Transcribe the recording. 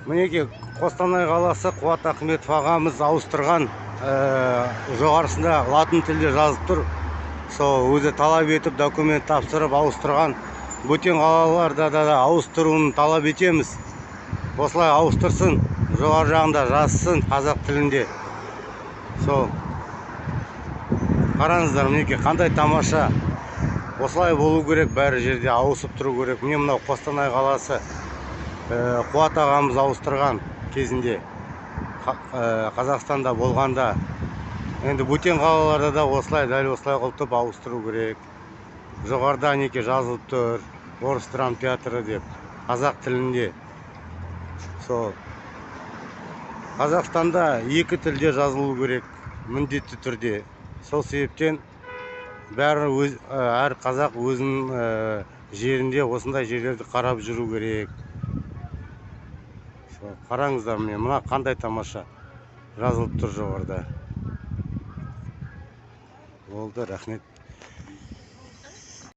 Мінекей, Қостанай қаласы, Қуат Ахметов ағамыз ауыстырған. Жоғарысында латын тілде жазып тұр. Сол өзі талап етіп, документ тапсырып ауыстырған. Бөтен қалаларда да ауыстыруын талап етеміз. Осылай ауыстырсын, жоғары жағында жазсын қазақ тілінде. Сол, қараңыздар, мінекей, қандай тамаша. Осылай болу керек, бәрі жерде ауысып тұру керек. Міне, мынау Қостанай қаласы, Қуат ағамыз ауыстырған кезінде, Қазақстанда болғанда. Енді бөтен қалаларда да осылай, дәл осылай қылып ауыстыру керек. Жоғарыда, мінекей, жазылып тұр «Орыс драма театры» деп қазақ тілінде. Сол Қазақстанда екі тілде жазылу керек міндетті түрде. Сол себептен бәрі өз, әр қазақ өзінің жерінде осындай жерлерді қарап жүру керек. Сол, қараңыздар, міне, мына қандай тамаша жазылып тұр жоғарыда. Болды, рахмет.